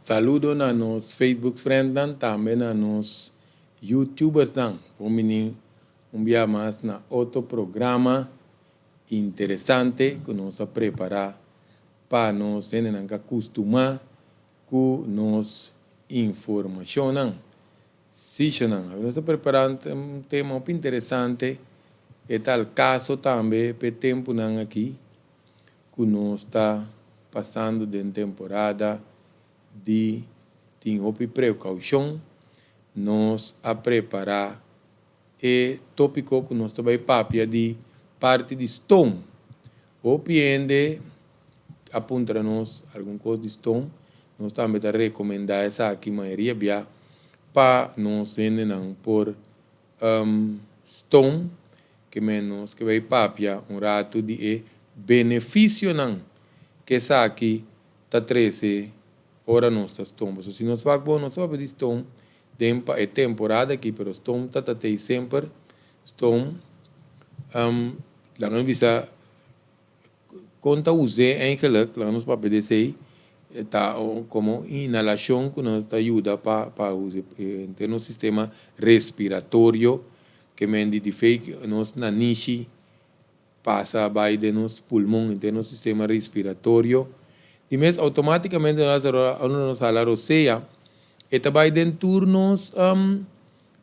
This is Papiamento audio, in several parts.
Saludo na nos Facebook friendnan, tambe na nos YouTubersnan. Bon bini un bia mas na otro programa interesante ku nos a prepará pa nos hendenan ku a kustumá ku nos informashonnan. Sí, shonan. Nos a prepará un tema hopi interesante. E ta al kaso tambe p'e tempunan aki ku nos ta pasando den temporada di tin hopi prekoushon. Nos a prepará e tópiko ku nos ta bai papia di parti di stoom. Hopi hende a puntra nos algun kos di stoom. Nos tambe ta rekomendá esaki mayoria bia pa nos hendenan por stoom. Ke men nos ke bai papia un ratu di e benefisionan ku esaki ta trese ora nos ta stoom. Pasobra si nos wak bon nos ta papia di stoom den pa e temporada aki, pero stoom ta ta tei semper. Stoom, laga nos bisa kon ta us'é eigenlijk, laga nos papia di esei, ta komo inhalashon ku nos ta yuda pa pa usa henter nos sistema respiratorio, ke men di difei nos nanishi pasa bai den nos pulmon, henter nos sistema respiratorio. Di mes automaticamente ora nos hala rosea e ta bai den tur nos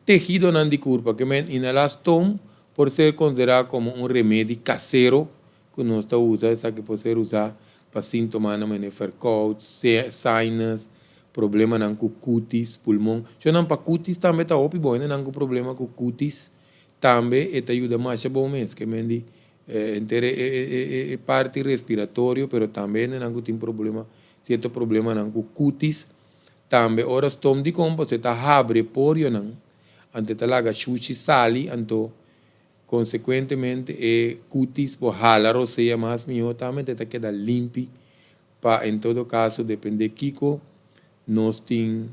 tehidonan di kurpa, ke men inhalá stoom por ser konsiderá komo un remedi kasero ku nos ta usa. Esaki por ser usá pa síntomanan manera verkoud, sinus, problemanan ku kutis, pulmon. Shonnan pa kutis tambe ta hopi bon, hendenan ku problema ku kutis tambe e ta yuda masha bon mes, ke men di henter e parti respiratorio, pero tambe hendenan ku tin problema, sierto problemanan ku kutis. Tambe ora stoom di kompost e ta habri e porionan, anto e ta laga shushi sali, anto konsekuentemente e kutis por hala rosea mas mihó tambe, anto e ta keda limpi pa en todo kaso depende kiko nos tin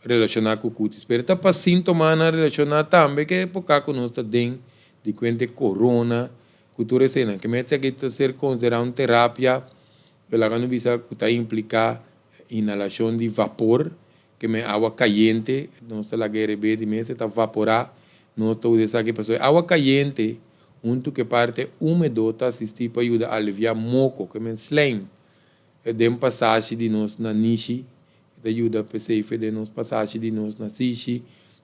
relashoná ku kutis. Pero ta pa síntomanan relashoná tambe ku e epoka ku nos ta den di kuenta e korona ku tur eseinan. Ke mester aki ta ser konsiderá un terapia Lo laga no bisa ku ta impliká inhalashon di vapor, ke men awa kayente, nos ta laga e rebé di mes e ta vaporá, nos ta usa esaki pasobra e awa kayente huntu ku e parte húmedo ta asistí pa yuda aliviá moko, ke men slijm, den pasashi di nos nanishi, e ta yuda p'esei fe den nos pasashi di nos nasishi,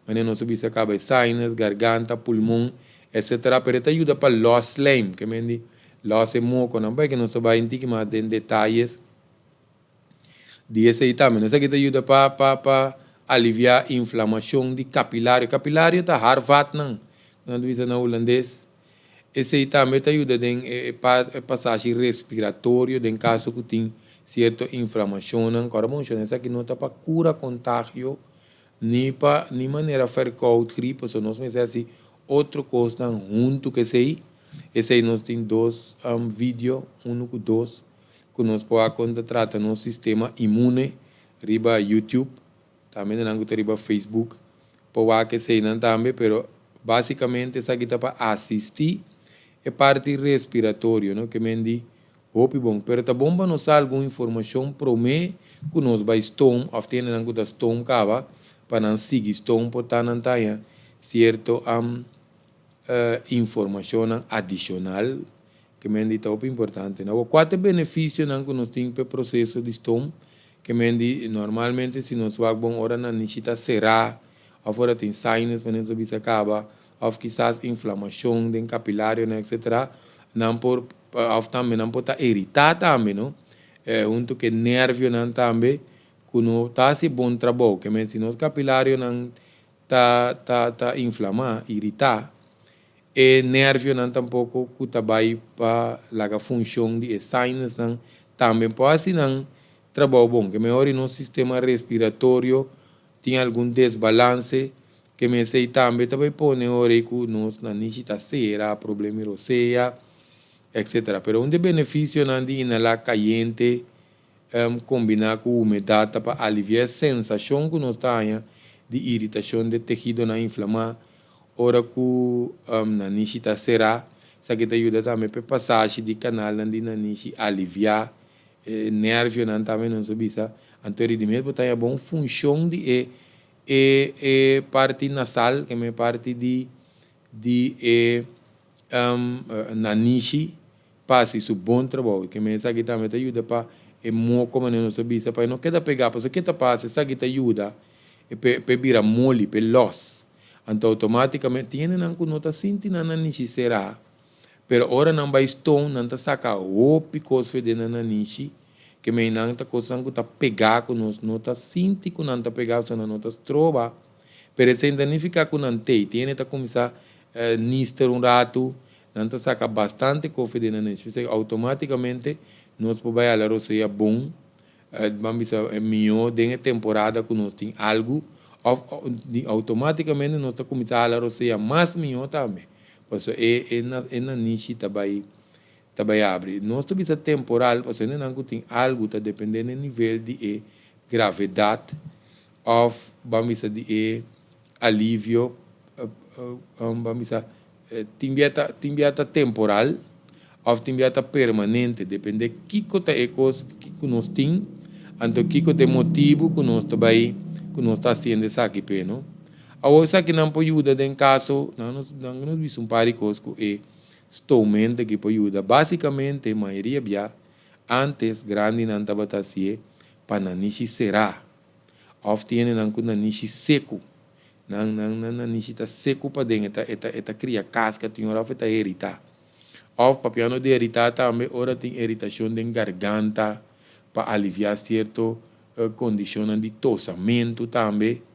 manera nos a bisa kaba e sinus, garganta, pulmon, etcetera, pero e ta yuda pa lòs slijm, ke men di lòs e mokonan, bai ke nos ta bai un tiki mas den detayes di esei tambe. Esaki ta yuda pa pa pa aliviá inflamashon di kapilario. Kapilario ta haarvatnan, ku nan ta bisa na hulandes. Esei tambe ta yuda den e pasashi respiratorio den kaso ku tin sierto inflamashonnan. Kòrda bon shon, esaki no ta pa kura kontagio ni pa ni manera fèrkout, grip, pasobra nos mester hasi otro kosnan huntu ku esei. Esei nos tin dos video, unu ku dos, ku nos por a kon ta trata nos sistema inmune riba YouTube. Tambe nan ku ta riba Facebook por wak eseinan tambe, pero básikamente esaki ta pa asistí e parti respiratorio, no? Ke men di hopi bon. Pero ta bon pa nos sa algun informashon promé ku nos bai stoom òf tin hendenan ku ta stoom kaba pa nan sigui stoom por ta nan ta haña sierto informashonnan adishonal ke men di ta hopi importante. Awor, kua ta e benefisionan ku nos tin pa e proseso di stoom? Ke men di normalmente si nos wak bon ora nan nishi ta será òf ora tin sinus manera nos a bisa kaba òf kisas inflamashon den kapilarionan etcetera nan por òf tambe nan por ta iritá tambe no huntu ku e nervionan tambe ku no ta hasi bon trabou. Ke men si nos kapilarionan ta ta ta inflamá, iritá, E nervionan tampoko ku ta bai pa laga funshon di e sinusnan tambe por hasi nan trabou bon. Ke mehor di nos sistema respiratorio tin algun desbalanse ke mesei tambe ta bai pone ora ku nos nanishi ta sera, problema di rosea, etcetera. Pero un di e benefisionan di inhalá kayente kombiná ku humedat ta pa aliviá e sensashon ku nos ta haña di iritashon di e tehidonan inflamá ora ku nanishi ta será. Esaki ta yuda tambe pa e pasashi di kanalnan di nanishi aliviá. E nervionan tambe nos a bisa. Anto e di mes bo ta haña bon funshon di e e e parti nasal, ke men parti di di e nanishi pa hasi su bon trabou. Ke men esaki tambe ta yuda pa e moko manera nos a bisa pa e no keda pegá. Pasobra ke ta pasa esaki ta yuda e pa e bira moli, pa e lòs. Anto outomátikamente tin hendenan ku no ta sinti nan nanishi será. Pero ora nan bai stone nan ta saka hopi kos fe den nan nanishi, ke mei nan ta kosnan ku ta pegá ku nos no ta sinti ku nan ta pegá osea nan no ta stroba, pero esei no ta nifiká ku nan tei. Tin hende ta kuminsá nister un ratu, nan ta saka bastante kos fe den nan nanishi, p'esei outomátikamente nos por bai hala rosea bon, ban bisa mihó den e temporada ku nos tin algu, òf outomátikamente nos ta kuminsá hala rosea mas mihó tambe. Pasobra e e na e nanishi ta bai ta bai abri. Nos ta bisa temporal pasobra hendenan ku tin algu ta depende na e nivel di e gravedat òf ban bisa di e alivio ban bisa tin bia ta tin bia ta temporal òf tin bia ta permanente depende kiko ta e kos ku nos tin anto kiko ta e motibu ku nos ta bai ku nos ta hasiendo esaki p'e no. Awor esakinan por yuda den kaso, nan nos nan nos bisa un par di kos ku e stoomento aki por yuda. Basikamente mayoria bia antes grandinan tabata hasié pa nanishi será òf tin hendenan ku nanishi seku. Nan nan nan nanishi ta seku paden e ta e ta e ta kria kaska tin ora òf e ta heritá. Òf papiando di heritá tambe ora tin iritashon den garganta pa aliviá sierto kondishonnan di tosamentu tambe.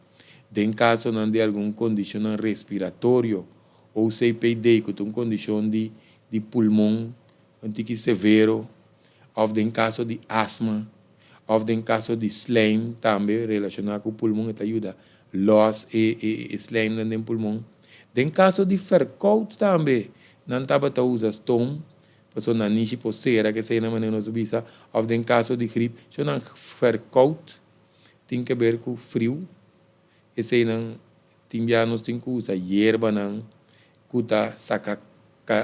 Den kasonan di algun kondishonnan respiratorio, OCPD, ku ta un kondishon di di pulmon un tiki severo, òf den kaso di asma, òf den kaso di slijm tambe relashoná ku pulmon e ta yuda lòs e e e slijmnan den pulmon. Den kaso di fèrkout tambe nan tabata usa stoom pasobra nan nishi por sera keseinan manera nos a bisa, òf den kaso di grip, so nan fèrkout Tin ke ber ku friu. Eseinan tin bia nos tin ku usa yerbanan ku ta saka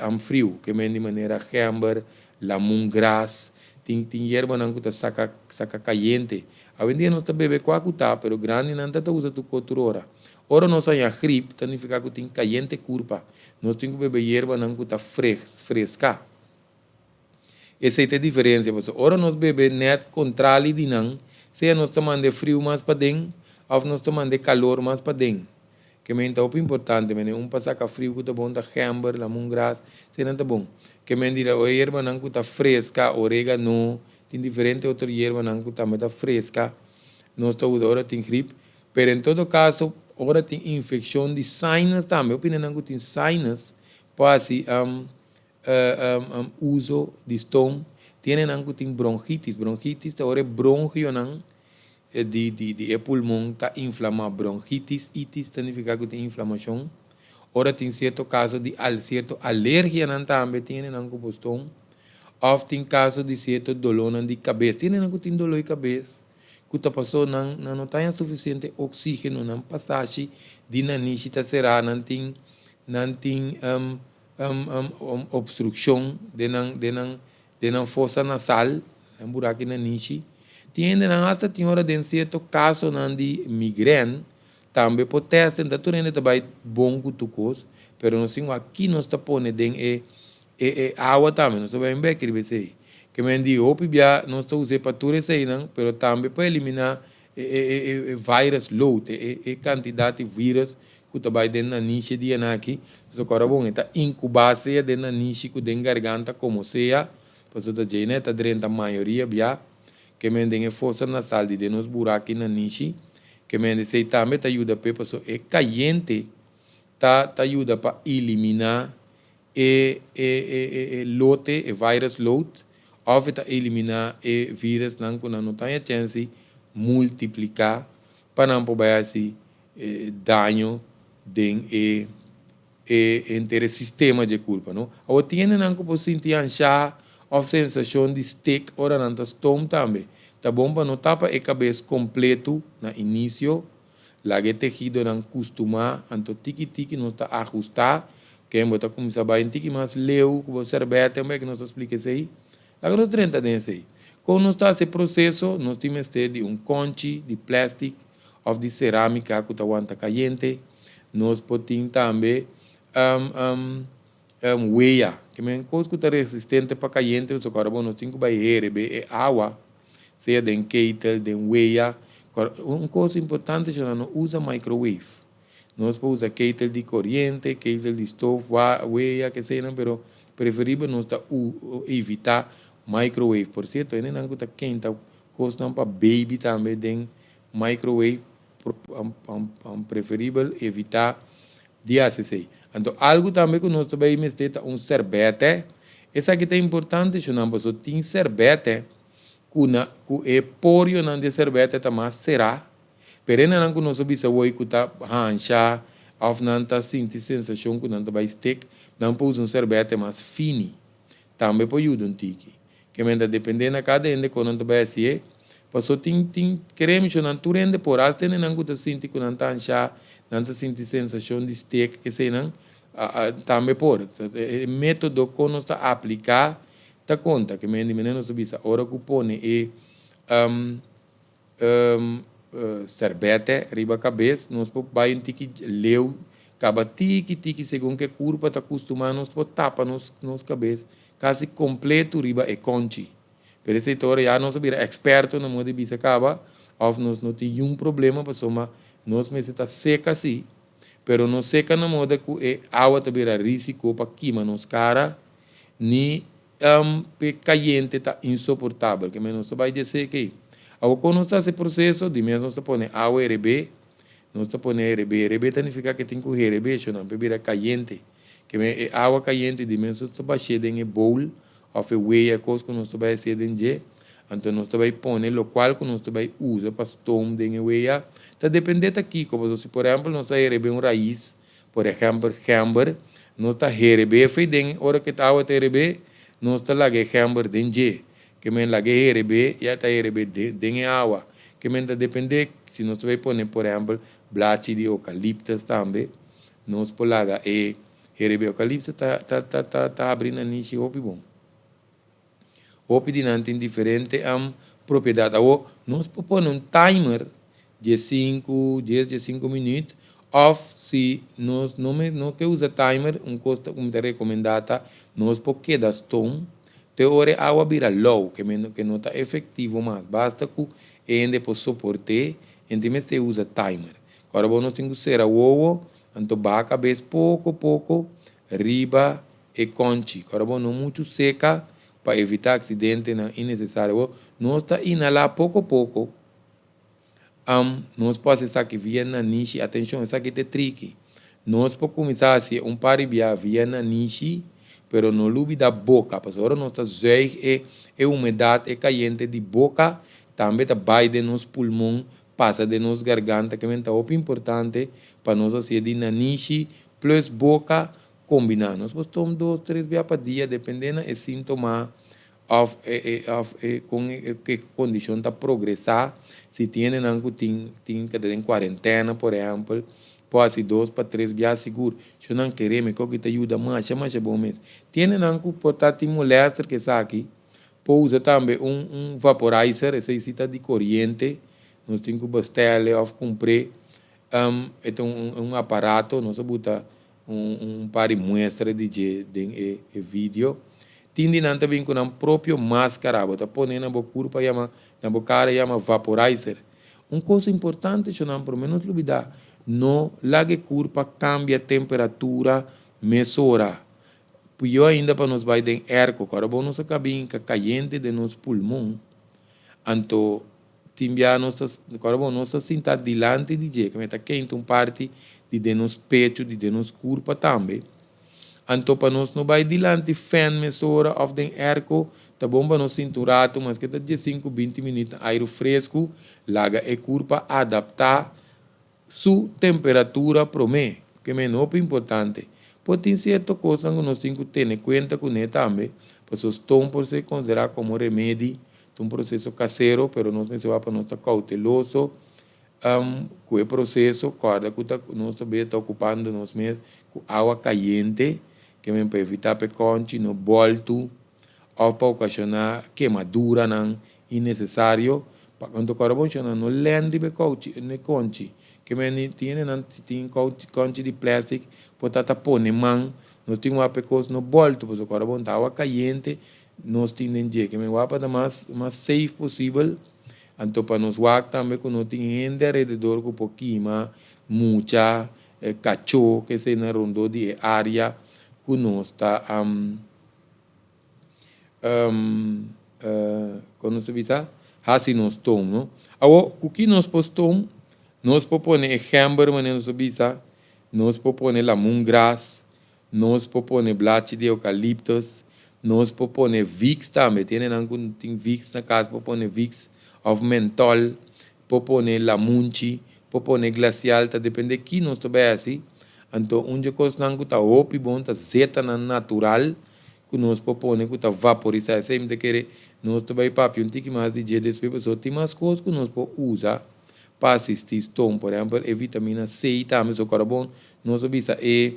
am friu, ke men di manera gember, lamungras, tin tin yerbanan ku ta saka saka kayente. Awendia nos ta bebe kua ku ta, pero grandinan ta ta usa tur ko tur ora. Ora nos haña grip ta nifiká ku tin kayente kurpa. Nos tin ku bebe yerbanan ku ta freska. Esei ta e diferensia, pasobra ora nos bebe nèt kontrali di nan, sea nos ta manda e friu mas paden òf nos ta manda e kalor mas paden. Ke men ta hopi importante, mene un pa saka friu ku ta bon ta gember, lamungras, eseinan ta bon. Ke men di la e yerbanan ku ta freska, oregano, tin diferente otro yerbanan ku tambe ta freska, nos ta usa ora tin grip. Pero en todo kaso, ora tin infekshon di sinus tambe, hopi nan ku tin sinus por hasi Uso di stoom tiene nan ku tin bronchitis. Bronchitis ta ora e bronchionan di di e pulmon ta inflamá. Bronchitis, itis ta nifiká ku tin inflamashon. Ora tin sierto kaso di al sierto alergianan tambe tiene nan ku por stoom. Òf tin kaso di sierto dolónan di kabes. Tiene nan ku tin doló di kabes ku ta pasó nan nan no ta haña sufisiente oksígeno, nan pasashi di nanishi ta será, nan tin nan tin Obstrukshon den nan den nan den nan fosa nasal, nan buraki nanishi. Tin hendenan hasta tin ora den sierto kasonan di migrèn tambe por tèst en ta tur hende ta bai bon ku tur kos, pero nos tin wak ki nos ta pone den e e e awa tambe, nos ta bai bek riba esei. Ke men di hopi bia nos ta us'é pa tur eseinan, pero tambe pa eliminá e e e e virus load, e e e kantidat di virus ku ta bai den nanishi di anaki, pasobra ku ora bon e ta inkubá sea den nanishi ku den garganta komo sea, pasobra ta djei na e ta drenta mayoria bia, ke men den e fosa nasal di den nos buraki nanishi, ke men esei tambe ta yuda p'e pasobra e kayente ta ta yuda pa eliminá e e e e e lote, e virus load, òf e ta eliminá e virusnan ku nan no ta haña chèns di multipliká pa nan por bai hasi daño den e e henter e sistema dje kurpa no. Awor tin hendenan ku por sinti anshá òf sensashon di stek ora nan ta stoom tambe. Ta bon pa no tapa e kabes kompletu na inisio, laga e tehidonan kustumá, anto tiki tiki nos ta ahustá, ken bo ta kuminsá bai un tiki mas leu ku bo sèrbètè, un bek nos ta splika esei. Laga nos drenta den esei. Kon nos ta hasi e proseso? Nos tin mester di un konchi di plèstik òf di serámika ku ta wanta kayente. Nos por tin tambe wea, ke men kos ku ta resistente pa kayente, pasobra ora bo nos tin ku bai herebe e awa, sea den ketel, den wea. Un kos importante shona, no usa microwave. Nos por usa ketel di koriente, ketel di stof, wea, kesenan, pero preferibel nos ta evita microwave. Por sierto, hendenan ku ta kenta kosnan pa baby tambe den microwave, preferibel evita di hasi esei. Anto algu tambe ku nos ta bai mester ta un serbete. Esaki ta importante shonnan pasobra tin serbete ku na ku e porionan di e serbete ta mas será. Pero e nan ku nos a bisa woi ku ta hansha òf nan ta sinti sensashon ku nan ta bai stek, nan por usa un serbete mas fini. Tambe por yuda un tiki. Ke men ta dependé na kada hende kon nan ta bai hasié. Paso tin tin kremshonan tur hende por. Asta hendenan ku ta sinti ku nan ta hansha, nan ta sinti sensashon di stek, keseinan, tambe por. E método kon nos ta apliká ta konta. Ke men di manera nos a bisa ora ku pone e Serbete riba kabes, nos por bai un tiki leu, kaba tiki tiki segun ke kurpa ta kustumá nos por tapa nos nos kabes kasi kompletu riba e konchi. Pero esei ta ora ya nos a bira eksperto na moda di bisa kaba òf nos no tin yun problema pasobra nos mester ta seka si, pero no seka na moda ku e awa ta bira risiko pa kima nos kara ni P'e kayente ta insoportabel, ke men nos ta bai dje seka ei. Awor kon nos ta hasi e proseso? Di mes nos ta pone awa herebé, nos ta pone herebé. Herebé ta nifiká ke tin ku herebé shonnan p'e bira kayente. Ke men e awa kayente di mes nos ta bash'é den e bowl òf e weya, e kos ku nos ta bai hasié den dje. Anto nos ta bai pone lokual ku nos ta bai usa pa stoom den e weya. Ta dependé ta kiko, pasobra si por ehèmpel nos a herebé un rais, Por ehèmpel, gember, nos ta herebé fei den ora ku e awa ta herebé, nos ta laga e gember den dje. Ke men laga e herebé, ya e ta herebé den e awa. Ke men ta dependé, si nos ta bai pone por ehèmpel blachi di eukaliptus tambe, nos por laga e herebé. Eukaliptus ta ta ta ta habri nanishi hopi bon. Hopi di nan tin diferente propiedat. Awor, nos por pone un timer diesinku, dies, diesinku minüt, òf si nos no no ke usa timer, un kos ku mi ta rekomendá ta nos por keda ston te ora e awa bira lou, ke men ke no ta efektivo mas. Basta ku e hende por soport'é, enti mester usa timer. Kòrda bo nos tin ku sera wowo, anto baha kabes poko poko riba E konchi, ora bo no muchu seka pa evitá aksidentenan innesesario. Bo nos ta inhalá poko poko. Am, nos por hasi esaki via nanishi. Atenshon, esaki ta e triki. Nos por kuminsá hasié un par di bia via nanishi, pero no lubidá boka, pasobra ora nos ta zuig e e humedat, e kayente di boka, tambe ta bai den nos pulmon, pasa den nos garganta, ke men ta hopi importante pa nos hasié di nanishi plus boka Kombiná. Nos por toma dos, tres bia pa dia dependé na e síntoma òf e òf e kon e ke kondishon ta progresá. Si tin hendenan ku tin tin ku ta den kuarentena por ehèmpel por hasi dos pa tres bia sigur. Sho nan kere mi koki ta yuda masha masha bon mes. Tin hendenan ku por ta tin molèster ku esaki por usa tambe un un vaporizer esei si ta di koriente nos tin ku bestèl'e òf kumpr'é. E ta un un aparato nos a buta Un par di muestra di dje den e video. Tin di nan ta bin ku nan propio maskara. Bo ta pone na bo kurpa yama, na bo kara yama vaporizer. Un kos importante shonnan prome no lubida, no laga e kurpa kambia temperatura mesora. Pió ainda pa nos bai den airco, ku ora bo nos a kabin ka kayente den nos pulmon, anto Tin bia nos ta, ora bo nos ta sinta dilanti di dje, keme ta kenta un parti di den nos pechu, di den nos kurpa tambe. Anto pa nos no bai dilanti fèn mesora òf den èrko, ta bon pa nos sinta un ratu, maske ta diesinku, binti minüt na airu fresku, laga e kurpa adaptá su temperatura promé. Keme hopi importante. Por tin sierto kosnan ku nos tin ku tene kuenta kuné tambe, pasobra ston por ser konsiderá komo remedi, ta un proseso kasero, pero nos mester wak pa nos ta kouteloso ku e proseso, kòrda ku ta nos ta ta okupando nos mes ku awa kayente, ke men pa evitá pa e kònchi no bòltu òf pa okashoná kemaduranan. innesesario pa anto kòrda bon shona no lèn riba e kouchi e konchi ke men tin hendenan si tin konchi di plastic por ta ta pone man nos tin wak pa e kos no bòltu pasobra kòrda bon ta awa kayente nos tin den dje ke men wak pa ta mas mas safe posibel anto pa nos wak tambe ku no tin hende alrededor ku por kima mucha kachó keseinan rondó di e área ku nos ta kon nos ta bisa hasi nos stoom no. Awor ku ki nos por stoom? Nos por pone e gember manera nos ta bisa, nos por pone lamungras, nos por pone blachi di eukaliptus, nos por pone vicks tambe, tin hendenan ku tin vicks na kas por pone vicks òf mentòl, por pone lamunchi, por pone glasial, ta depende ki nos ta bai hasi. Anto un dje kosnan ku ta hopi bon ta zetanan natural ku nos por pone ku ta vaporisá. Esei mi ta kere nos ta bai papia un tiki mas di dje despues pasobra tin mas kos ku nos por usa pa asistí ston. Por ehèmpel e vitamina C tambe so kòrda bon nos a bisa e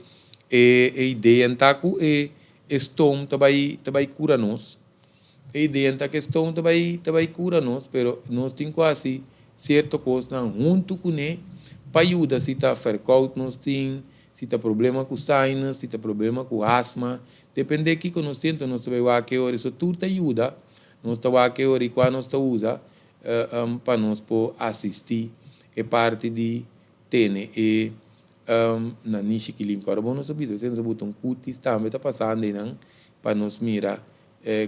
e idea ta ku e ston ta bai ta bai kura nos. E idea ta ku e ston ta bai ta bai kura nos pero nos tin ku hasi sierto kosnan huntu kuné pa yuda si ta fèrkout nos tin, si ta problema ku sinus, si ta problema ku asma, depende kiko nos tin, enton nos ta bai wak e ora, so tur ta yuda, nos ta wak e ora i kua nos ta usa pa nos por asisti e parti di tene e nanishi kilimpi. Ora bo nos a bisa esei nos a buta un kutis tambe ta pasando einan pa nos mira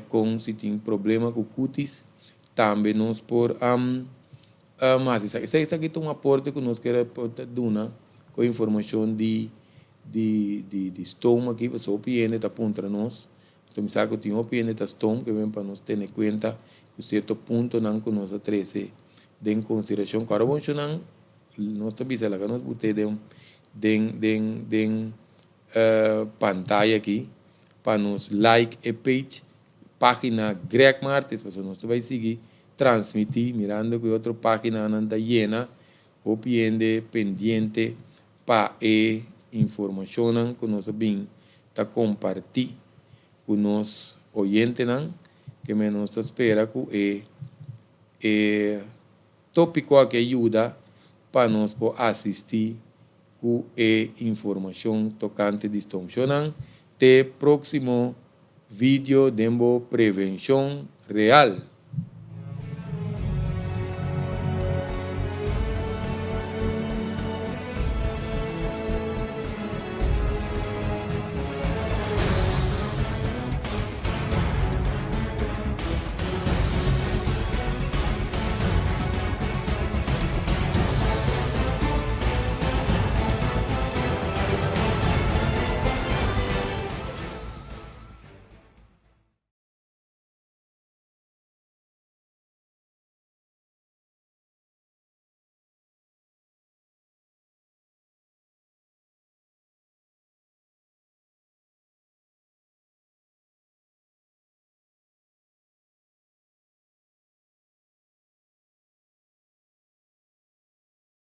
kon si tin problema ku kutis tambe nos por hasi esaki. Esaki esaki ta un aporte ku nos kier ta duna ku informashon di di di di stoom aki pasobra hopi hende ta puntra nos. Anto mi sa ku tin hopi hende ta stoom ke ben pa nos tene kuenta ku sierto puntonan ku nos a trese den konsiderashon. Ku ora bo menshonan nos ta bisa laga nos but'é den den den den pantaya aki pa nos like e page Pagina Greg Martis pasobra nos ta bai sigui transmiti mirando ku e otro paginanan ta yena hopi hende pendiente pa e informashonnan ku nos a bin ta komparti ku nos oyentenan ke men nos ta spera ku e e topiko aki a yuda pa nos por asisti ku e informashon tokante distonshonnan te proksimo video den bo prevenshon real.